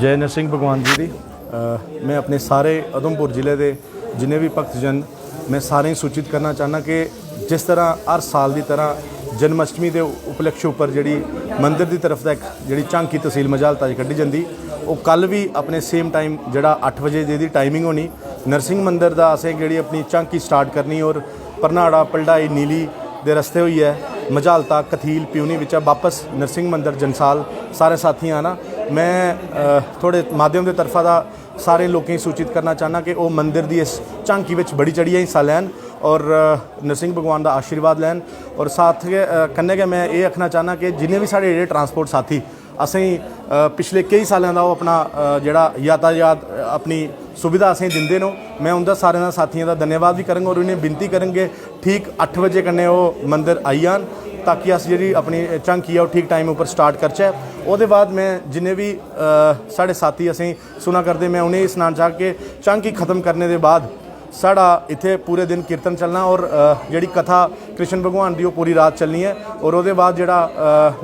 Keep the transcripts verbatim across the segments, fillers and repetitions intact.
जय नरसिंह भगवान जी दी। अ, में अपने सारे उधमपुर जिले दे जिन्ने भी भक्तजन, में सारें गी सूचित करना चाहना कि जिस तरह हर साल दी तरह जन्माष्टमी दे उपलक्ष्य उप्पर जेह्ड़ी मंदर दी तरफ दा इक जेह्ड़ी झांकी तसील मझालता च कड्ढी जंदी, ओह् कल बी अपने सेम टाइम जेह्ड़ा अट्ठ बजे जेह्दी टाइमिंग होनी, नरसिंह मंदर दा असें जेह्ड़ी अपनी झांकी स्टार्ट करनी और परनाड़ा, पलडाई, नीली दे रस्ते होइयै मझालता, कथील, प्यूनी बिच्चा बापस नरसिंह मंदर जंसाल सारे साथियें आना। में, अ, थुआढ़े माध्यम दे तरफा दा सारे लोकें गी सूचित करना चाहना कि ओह् मंदर दी इस झांकी बिच बड़ी चढ़ियै हिस्सा लैन और, अ, नरसिंह भगवान दा आशीर्वाद लैन। और साथ गै, अ, कन्नै गै में एह् आखना चाहना कि जिन्ने बी साढ़े जेह्ड़े ट्रांसपोर्ट साथी असेंगी, अ, पिछले केई सालें दा ओह् अपना, अ, जेह्ड़ा यातायात, अ, अपनी सुविधा असेंगी दिंदे न, में उं'दा सारें दा, साथियें दा धन्यवाद बी करङ और उ'नेंगी विनती करङ कि ठीक अट्ठ बजे कन्नै ओह् मंदर आई जान, ताकि अस जेह्ड़ी अपनी झांकी ऐ ओह् ठीक टाइम उप्पर स्टार्ट करचै। ओह्दे बाद में जिन्ने बी, अ, साढ़े साथी असेंगी सुना करदे, में उ'नेंगी सनाना चाह्ग कि झांकी खत्म करने दे बाद साढ़ा इत्थै पूरे दिन कीर्तन चलना और, अ, जेह्ड़ी कथा कृष्ण भगवान दी ओह् पूरी रात चलनी ऐ और ओह्दे बाद जेह्ड़ा, अ,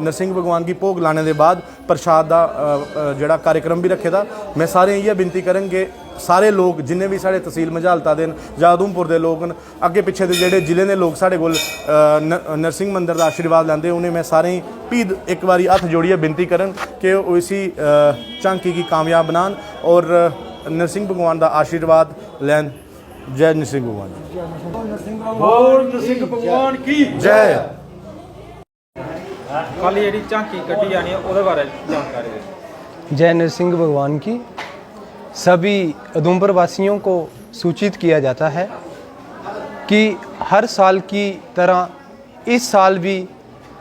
नरसिंह भगवान गी भोग लाने दे बाद प्रसाद दा, अ, अ, जेह्ड़ा कार्यक्रम बी रक्खे दा। में सारें गी इ'यै विनती करङ कि सारे लोक जिन्ने बी साढ़े तसील मझालता दे न जां उधमपुर दे लोक न, अग्गें पिच्छें दे जेह्ड़े जिलें दे लोक साढ़े कोल, अ, न-, नरसिंह मंदर दा आशीर्वाद लैंदे, उ'नें में सारें गी फ्ही इक बारी हत्थ जोड़ियै विनती करङ कि ओह् इसी, अ, झांकी गी कामयाब बनान और, अ, नरसिंह भगवान दा आशीर्वाद लैन। जय नरसिंह भगवान। बोल नरसिंह भगवान की जय। कल जेह्ड़ी झांकी कड्ढी जानी ऐ ओह्दे बारै जानकारी देओ। जय नरसिंह भगवान की। सभी उधमपुर वासियों को सूचित किया जाता है कि हर साल की तरह इस साल भी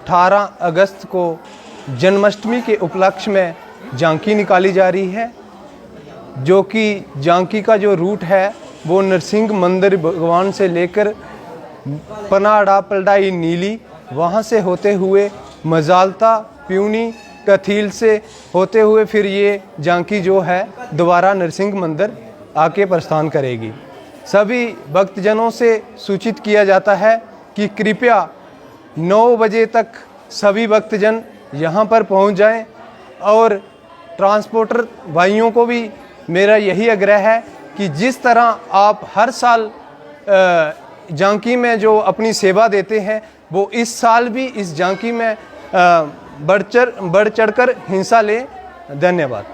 अठारह अगस्त को जन्माष्टमी के उपलक्ष्य में झांकी निकाली जा रही है, जो कि झांकी का जो रूट है वो नरसिंह मंदिर भगवान से लेकर पनाड़ा पलडाई नीली, वहाँ से होते हुए मजालता प्यूनी कथील से होते हुए फिर ये झांकी जो है दोबारा नरसिंह मंदिर आके प्रस्थान करेगी। सभी भक्तजनों से सूचित किया जाता है कि कृपया नौ बजे तक सभी भक्तजन यहाँ पर पहुँच जाएं और ट्रांसपोर्टर भाइयों को भी मेरा यही आग्रह है कि जिस तरह आप हर साल झांकी में जो अपनी सेवा देते हैं वो इस साल भी इस झांकी में बढ़ चढ़ बढ़ चढ़कर हिस्सा लें। धन्यवाद।